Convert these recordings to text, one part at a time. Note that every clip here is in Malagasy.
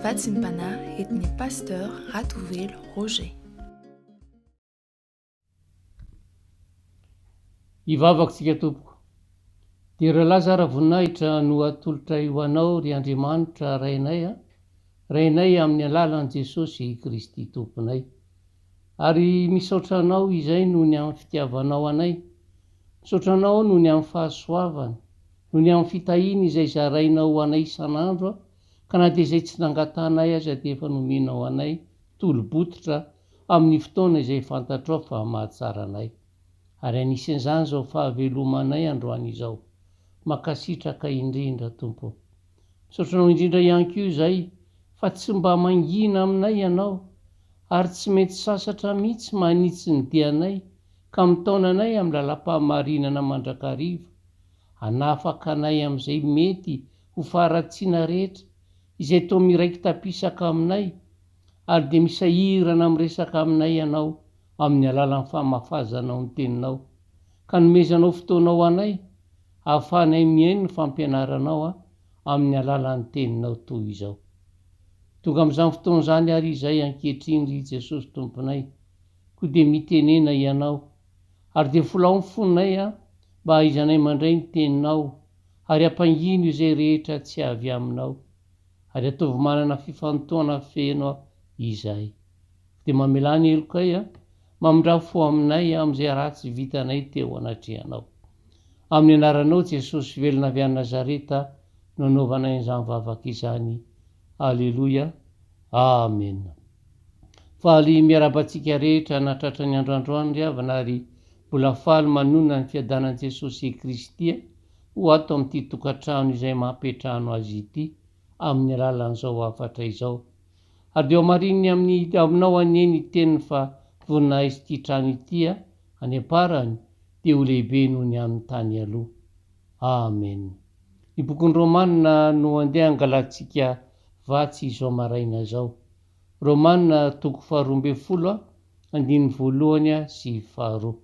Vatsim-panahy entin'ny Pasteur Ratovelo Roger. Hivavaka tsika tompoko. Dera laza ara voninahitra no atolotray ho anao ry Andriamanitra Rainay a, Rainay amin'ny alalan'i Jesosy Kristy Tomponay. Ary misaotra anao izay noho ny amin'ny fitiavanao anay. Misaotra anao noho ny amin'ny fahasoavana, noho ny amin'ny fitahiana izay zarainao ho anay isan'andro ka na dia izay tsy nangatahanay aza dia efa nomenao anay tolo-bototra amin'ny fotoana izay fantatrao fa mahatsara anay. Ary anisan'izany izao fahavelomanay androany izao. Mankasitraka indrindra Tompo o. Misaotra anao indrindra ihany koa izay fa tsy mba mangina aminay Ianao ary tsy mety sasatra mihitsy manitsy ny dianay ka mitaona anay amin'ny lalam-pahamarinana mandrakariva, hanafaka anay amin'izay mety ho faharatsiana rehetra izay toa miraiki-tapisaka aminay ary dia misahirana miresaka aminay Ianao amin'ny alalan'ny famafazanao ny Teninao ka anomezanao fotoana ho anay ahafahanay mihaino ny fampianaranao amin'ny alalan'ny Teninao toy izao. Tonga amin'izany fotoana izany àry izahay ankehitriny, ry Jesosy Tomponay, koa dia mitenena Ianao, ary dia folao ny fonay mba hahaizanay mandray ny Teninao, ary ampangino izay rehetra tsy avy Aminao, ary ataovy manana fifantohana feno izahay. Dia mamelà ny helokay, mamindrà fo aminay amin'izay ratsy vitanay teo anatrehanao. Amin'ny anaranao Jesosy velona avy any Nazareta no anaovanay an'izany vavaka izany. Aleloia. Amena. Faly miarahaba antsika rehetra nahatratra ny andro androany ry havana ary mbola faly manonona ny fiadanan'i Jesosy Kristy ho ato amin'ity tokantrano izay mampiantrano azy ity amin'ny alalan'izao hafatra izao. Ary dia hohamarininy amin'ny aminao anie ny teniny fa voninahits'ity trano ity any am-parany dia ho lehibe noho ny amin'ny tany aloha. Amen. Ny bokin'ny Romana no andeha hangalantsika vatsy izao maraina izao. Romana toko faharoa ambinifolo andininy voalohany sy faharoa.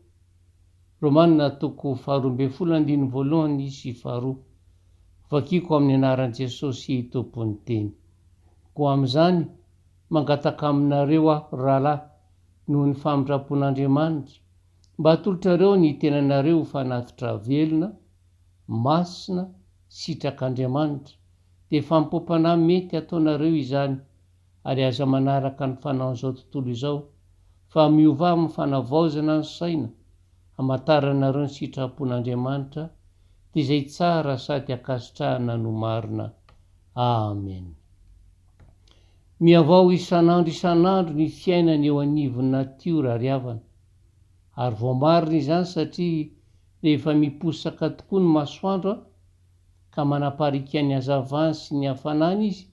Romana toko faharoa ambinifolo andininy voalohany sy faharoa. Vakiko amin'ny anaran'i Jesosy Tompon'ny Teny. Koa amin'izany, mangataka aminareo aho, ry rahalahy, noho ny famindram-pon'Andriamanitra, mba hatolotrareo ny tenanareo ho fanatitra velona, masina, sitrak'Andriamanitra, dia fanompoam-panahy mety hataonareo izany, ary aza manaraka ny fanaon'izao tontolo izao, fa miovà amin'ny fanavaozana ny saina, hamantaranareo ny sitrapon'Andriamanitra, dia izay tsara sady ankasitrahana no marina. Amen. Mihavao isan'andro isan'andro ny fiainana eo anivon'ny natiora ry havana. Ary voamarina izany satria rehefa miposaka tokoa ny masoandro ka manapariaka ny hazavany sy ny hafanany izy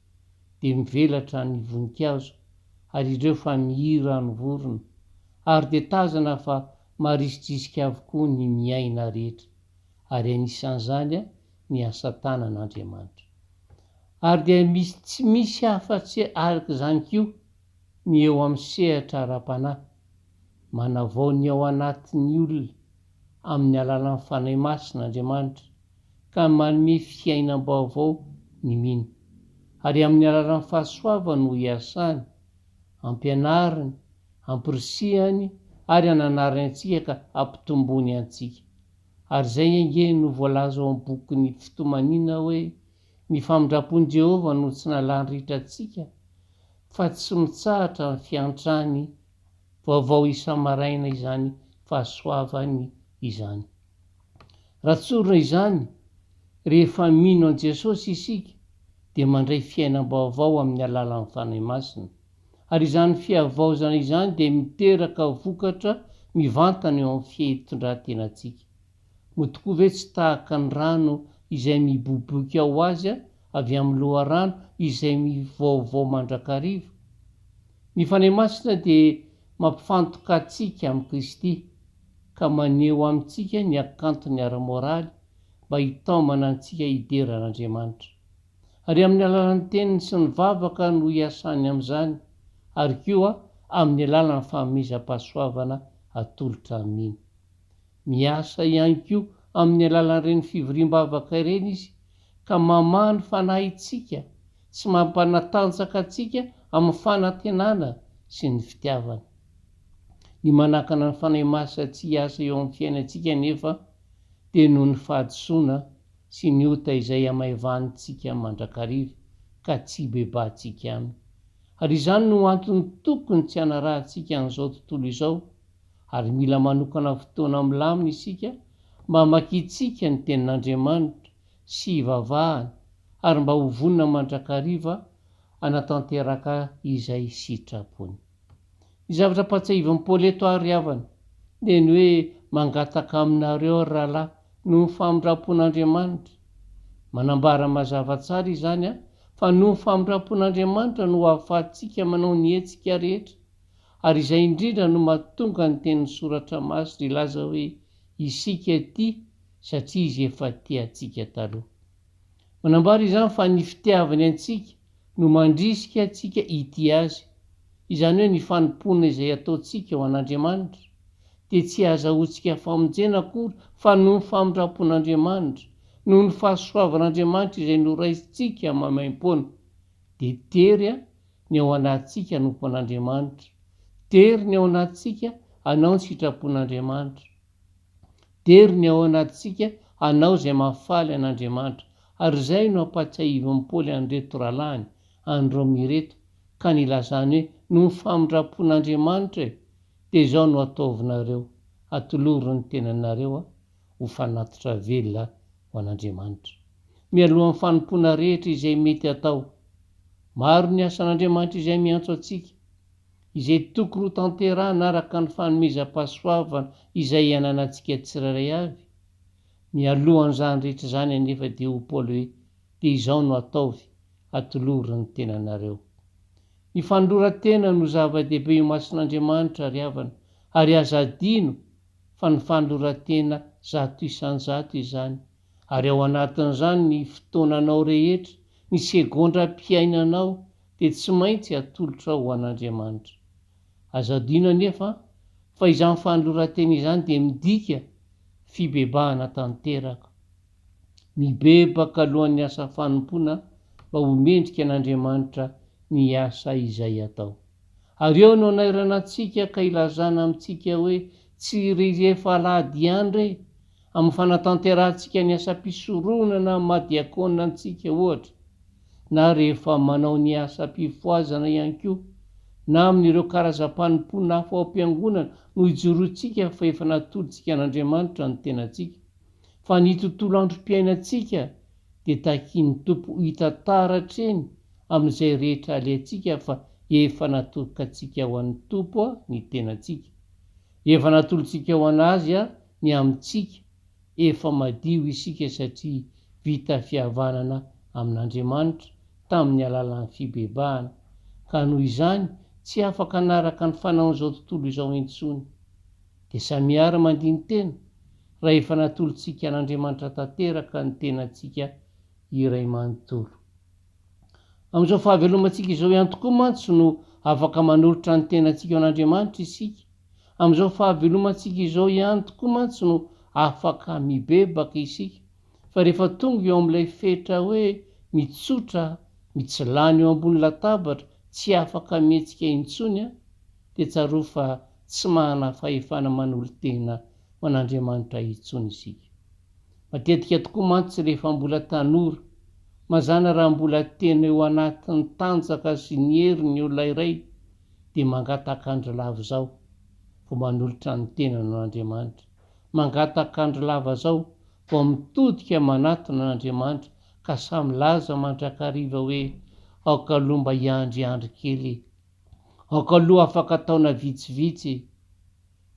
dia mivelatra ny voninkazo ary ireo fa mihira ny vorona ary dia tazana fa marisidrisika avokoa ny miaina rehetra ary anisan'izany ny asa tanan'Andriamanitra. Ary dia misy tsy misy afa-tsy araka izany koa ny eo amin'ny sehatra ara-panahy, manavao ny ao anatin'ny olona amin'ny alalan'ny Fanahy Masina Andriamanitra ka manome fiainam-baovao ny mino. Ary amin'ny alalan'ny fahasoavany no iasany, ampianariny, ampirisihany ary ananarany antsika ka ampitombony antsika. Ary izay ange no voalaza ao amin'ny bokin'ny Fitomaniana hoe, Ny famindram-pon'i Jehovah no tsy nalany ritra antsika, fa tsy mitsahatra ny fiantrany vaovao isa-maraina izany fahasoavany izany. Raha tsorina izany, rehefa mino an'i Jesosy isika, dia mandray fiainam-baovao amin'ny alalan'ny Fanahy Masina. Ary izany fihavaozana izany dia miteraka vokatra mivantana eo amin'ny fitondran-tenantsika. Moa tokoa ve tsy tahaka ny rano izay miboiboika ho azy avy amin'ny loharano izay mivaovao mandrakariva? Ny Fanahy Masina dia mampifantoka antsika amin'i Kristy, ka maneho amintsika ny hakantony ara-moraly mba hitaomana antsika hidera an'Andriamanitra. Ary amin'ny alalan'ny teniny sy ny vavaka no hiasany amin'izany, ary koa amin'ny alalan'ny fanomezam-pahasoavana atolotra aminy. Miasa ihany koa amin'ny alalan'ireny fivoriam-bavaka ireny izy ka mamaha ny fanahintsika. sy mampanatanjaka antsika amin'ny fanantenana sy ny fitiavana. Ny manakana ny Fanahy Masina tsy hiasa eo amin'ny fiainantsika anefa dia noho ny fahadisoana sy ny ota izay hamaivanintsika mandrakariva ka tsy hibebahantsika aminy. Ary izany no antony tokony tsy hanarahantsika an'izao tontolo izao ary mila manokana fotoana milamina isika mba hamakiantsika ny Tenin'Andriamanitra sy hivavahana ary mba ho vonona mandrakariva hanatanteraka izay sitrapony. Ny zavatra ampahatsiahivin'i Paoly eto àry ry havana, dia ny hoe mangataka aminareo aho ry rahalahy, noho ny famindram-pon'Andriamanitra. Manambara mazava tsara izany fa noho ny famindram-pon'Andriamanitra no ahafahantsika manao ny hetsika rehetra, ary izay indrindra no mahatonga ny tenin'ny Soratra Masina hilaza hoe isika tia satria Izy efa tia antsika taloha. Manambara izany fa ny fitiavany antsika no mandrisika antsika hitia Azy, izany hoe ny fanompoana izay ataontsika ho an'Andriamanitra dia tsy ahazahoantsika famonjena akory fa noho ny famindram-pon'Andriamanitra, noho ny fahasoavan'Andriamanitra izay noraisintsika maimaimpoana. Dia tery ny ao anatintsika hanompo an'Andriamanitra, tery ny ao anatintsika hanao ny sitrapon'Andriamanitra. Tery ny ao anatintsika hanao izay mahafaly an'Andriamanitra, ary izay no ampahatsiahivin'i Paoly an'ireto rahalahiny any Roma ireto, ka nilazany hoe, Noho ny famindram-pon'Andriamanitra e, dia izao no ataovinareo, atolory ny tenanareo ho fanatitra velona ho an'Andriamanitra. Mialohan'ny fanompoana rehetra izay mety hatao, maro ny asan'Andriamanitra izay miantso antsika, izay tokony ho tanterahina araka ny fanomezam-pahasoavana izay ananantsika tsirairay avy. Mialohan'izany rehetra izany anefa dia hoy Paoly hoe, Dia izao no ataovy, atolory ny tenanareo. Ny fanoloran-tena no zava-dehibe eo imason'Andriamanitra ry havana, ary aza adino fa ny fanoloran-tena 100% izany, ary ao anatin'izany ny fotoananao rehetra, ny segondram-piainanao, dia tsy maintsy atolotrao ho an'Andriamanitra. Aza adino anefa fa izany fanoloran-tena izany dia midika fibebahana tanteraka. Mibebaka alohan'ny asa fanompoana mba ho mendrika an'Andriamanitra ny asa izay atao. Ary eo no anairana antsika ka ilazana amintsika hoe tsy rehefa alahady ihany re, amin'ny fanatanterahantsika ny asam-pisoronana maha diakona antsika ohatra, na rehefa manao ny asam-pifohazana ihany koa, na amin'ireo karazam-panompoana hafa ao am-piangonana no ijoroantsika fa efa natolotsika an'Andriamanitra ny tenantsika. Fa ny tontolo androm-piainantsika dia takian'ny Tompo ho hita taratra eny amin'izay rehetra alehantsika fa efa natolokantsika ho an'ny Tompo ny tenantsika. Efa natolotsika ho an'Azy ny amintsika. Efa madio isika satria vita fihavanana amin'Andriamanitra tamin'ny alalan'ny fibebahana, ka noho izany tsy afaka hanaraka ny fanaon'izao tontolo izao intsony. Dia samia ary mandini-tena raha efa natolotsika an'Andriamanitra tanteraka ny tenantsika iray manontolo. Amin'izao fahavelomantsika izao ihany tokoa mantsy no afaka manolotra ny tenantsika ho an'Andriamanitra isika. Amin'izao fahavelomantsika izao ihany tokoa mantsy no afaka mibebaka isika, fa rehefa tonga eo amin'ilay fetra hoe mitsotra, mitsilany eo ambony latabatra, tsy afaka mihetsika intsony, dia tsarovy fa tsy manana fahefana manolo-tena ho an'Andriamanitra intsony isika. Matetika tokoa mantsy rehefa mbola tanora, mazàna raha mbola tena eo anatin'ny tanjaka sy ny hery ny olona iray dia mangataka andro lava izao vao manolotra ny tenany ho an'Andriamanitra, mangataka andro lava izao vao mitodika manatona an'Andriamanitra ka samy milaza mandrakariva hoe aoka aloha mba hiandriandry kely e! Aoka aloha afaka taona vitsivitsy e!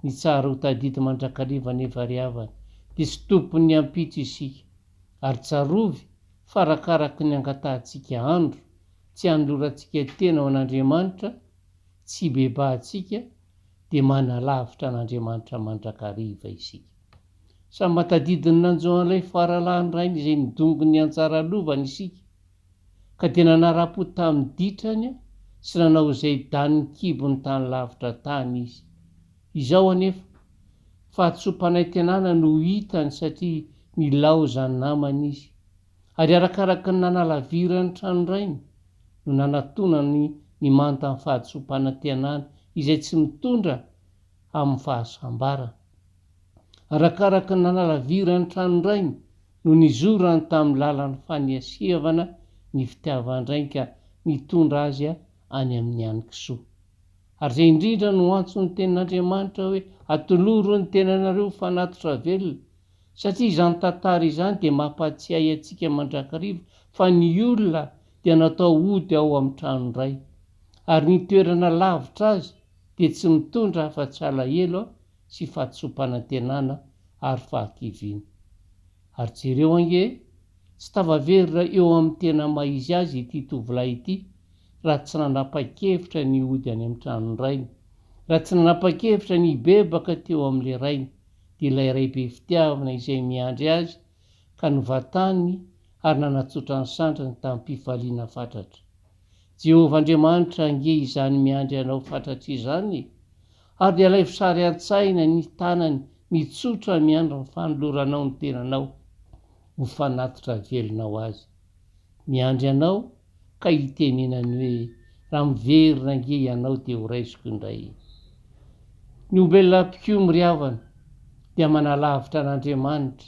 Ny tsara ho tadidy mandrakariva anefa ry havana dia tsy tompon'ny ampitso isika ary tsarovy fa arakaraky ny angatahantsika andro tsy hanolorantsika tena ho an'Andriamanitra, tsy hibebahantsika dia manalavitra an'Andriamanitra mandrakariva isika. Samy mahatadidy ny nanjo an'ilay faralahin'ny rainy izay nidongy ny anjara lovany isika ka dia nanara-po tamin'ny ditrany sy nanao izay danin'ny kibony tany lavitra tany izy. Izao anefa, fahatsoam-panaintenana no hitany satria nilaozan'ny namany izy. Ary arakaraky ny nanalavirany tranon-drainy. no nanatonany ny mantan'ny fahadisoam-panantenana izay tsy mitondra amin'ny fahasambarana. Arakaraka ny nanalavirany tranon-drainy no nizorany tamin'ny lalan'ny faniasiavana ny fitiavan-drainy ka nitondra azy any amin'ny hanin-kisoa. Ary izay indrindra no antson'ny Tenin'Andriamanitra hoe, Atoloro ny tenanareo ho fanatitra velona, satria izany tantara izany dia mampahatsiahy antsika mandrakariva fa ny olona dia natao hody ao amin'ny tranon-dray, ary ny toerana lavitra azy dia tsy mitondra afa-tsy alahelo sy fahadisoam-panantenana ary fahakiviana. Ary jereo ange, tsy tafaverina eo amin'ny tena maha-izy azy ity tovolahy ity raha tsy nanapa-kevitra ny hody any amin'ny tranon-drainy, raha tsy nanapa-kevitra ny hibebaka teo amin'ilay rainy, dia ilay ray be fitiavana izay miandry azy ka novataniny ary nanatsotra ny sandriny tamim-pifaliana fatratra. Jehovah Andriamanitra ange izany miandry anao fatratra izany e! Ary dia alaivo sary an-tsaina ny tanany mitsotra miandry ny fanoloranao ny tenanao ho fanatitra velona ho azy. Miandry anao ka hitenenany hoe, Raha miverina ange ianao dia ho raisiko indray. Ny olombelona mpikomy ry havana dia manalavitra an'Andriamanitra,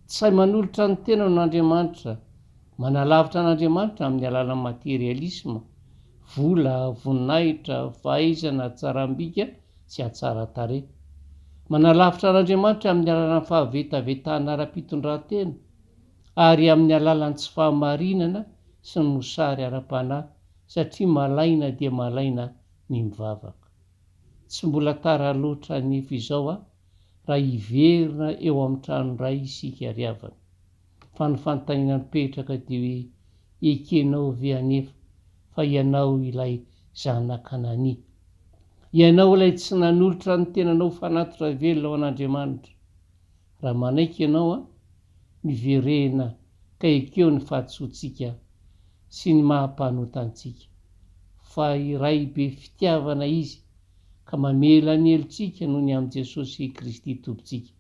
tsy sahy manolotra ny tenany ho an'Andriamanitra, manalavitra an'Andriamanitra amin'ny alalan'ny materialisma, vola, voninahitra, fahaizana, hatsaram-bika sy hatsaran-tarehy. Manalavitra an'Andriamanitra amin'ny alalan'ny fahavetavetana ara-pitondran-tena, ary amin'ny alalan'ny tsy fahamarinana sy ny mosary ara-panahy satria malaina dia malaina ny mivavaka. Tsy mbola tara loatra anefa izao a, raha hiverina eo amin'ny tranon-dRay isika ry havana. Fa ny fanontaniana mipetraka dia hoe ekenao ve anefa fa ianao ilay zanak'Anania? Ianao ilay tsy nanolotra ny tenanao ho fanatitra velona ho an'Andriamanitra? Raha manaiky ianao an, miverena ka ekeo ny fahadisoantsika sy ny maha mpanota antsika. Fa iray be fitiavana Izy ka mamela ny helotsika noho ny amin'i Jesosy Kristy Tompontsika.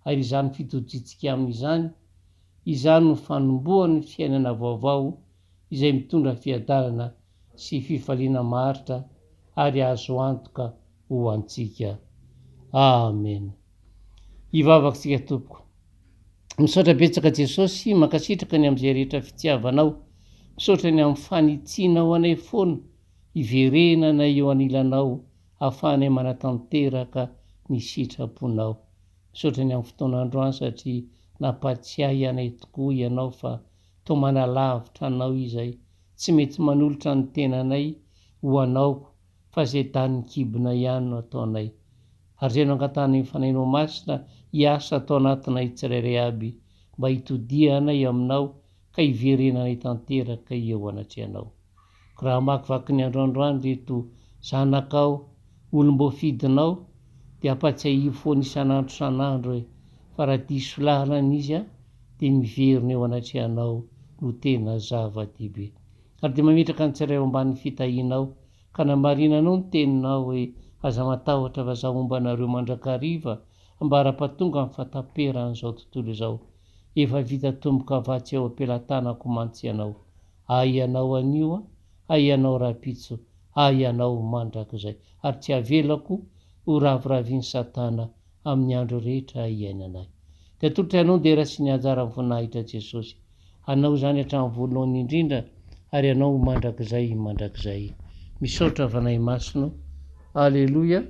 Ary izany fitodiantsika Aminy izany, izany no fanombohan'ny fiainana vaovao izay mitondra fiadanana sy fifaliana maharitra ary azo antoka ho antsika. Amena. Hivavaka isika tompoko. Misaotra betsaka Jesosy, mankasitraka ny amin'izay rehetra fitiavanao. Misaotra ny amin'ny fanitsianao anay foana, hiverenanay eo anilanao, ahafahanay manatanteraka ny sitraponao. Misaotra ny amin'ny fotoana androany satria nampatsiahy anay tokoa ianao fa toa manalavitra anao izay, tsy mety manolotra ny tenanay ho anao fa izay danin'ny kibonay ihany no ataonay. Ary izay no angatahanay ny Fanahinao Masina hiasa ato anatinay tsirairay aby mba hitodihanay aminao ka hiverenanay tanteraka eo anatrehanao. Koa raha hamakivaky ny andro androany ireto zanakao, olom-boafidinao, dia ampatsiahivo foana isan'andro isan'andro e, fa raha diso lalana izy an, dia ny miverina eo anatrehanao no tena zava-dehibe. Ary dia mametraka ny tsirairay eo ambanin'ny fitahianao, ka namarinanao ny teninao hoe, Aza matahotra fa Izaho homba anareo mandrakariva, ambara-pahatonga ny fahataperan'izao tontolo izao. Efa vita tomboka vatsy eo am-pelatanako mantsy ianao. Ahy ianao anio, ahy ianao rahampitso, ahy ianao mandrakizay. Ary tsy havelako ho raviravin'i Satana amin'ny andro rehetra iainanay. Dia atolotray Anao ny dera sy ny anjara voninahitra Jesosy. Anao izany hatramin'ny voalohany indrindra ary Anao mandrakizay mandrakizay. Misaotra Fanahy Masina o. Aleloia.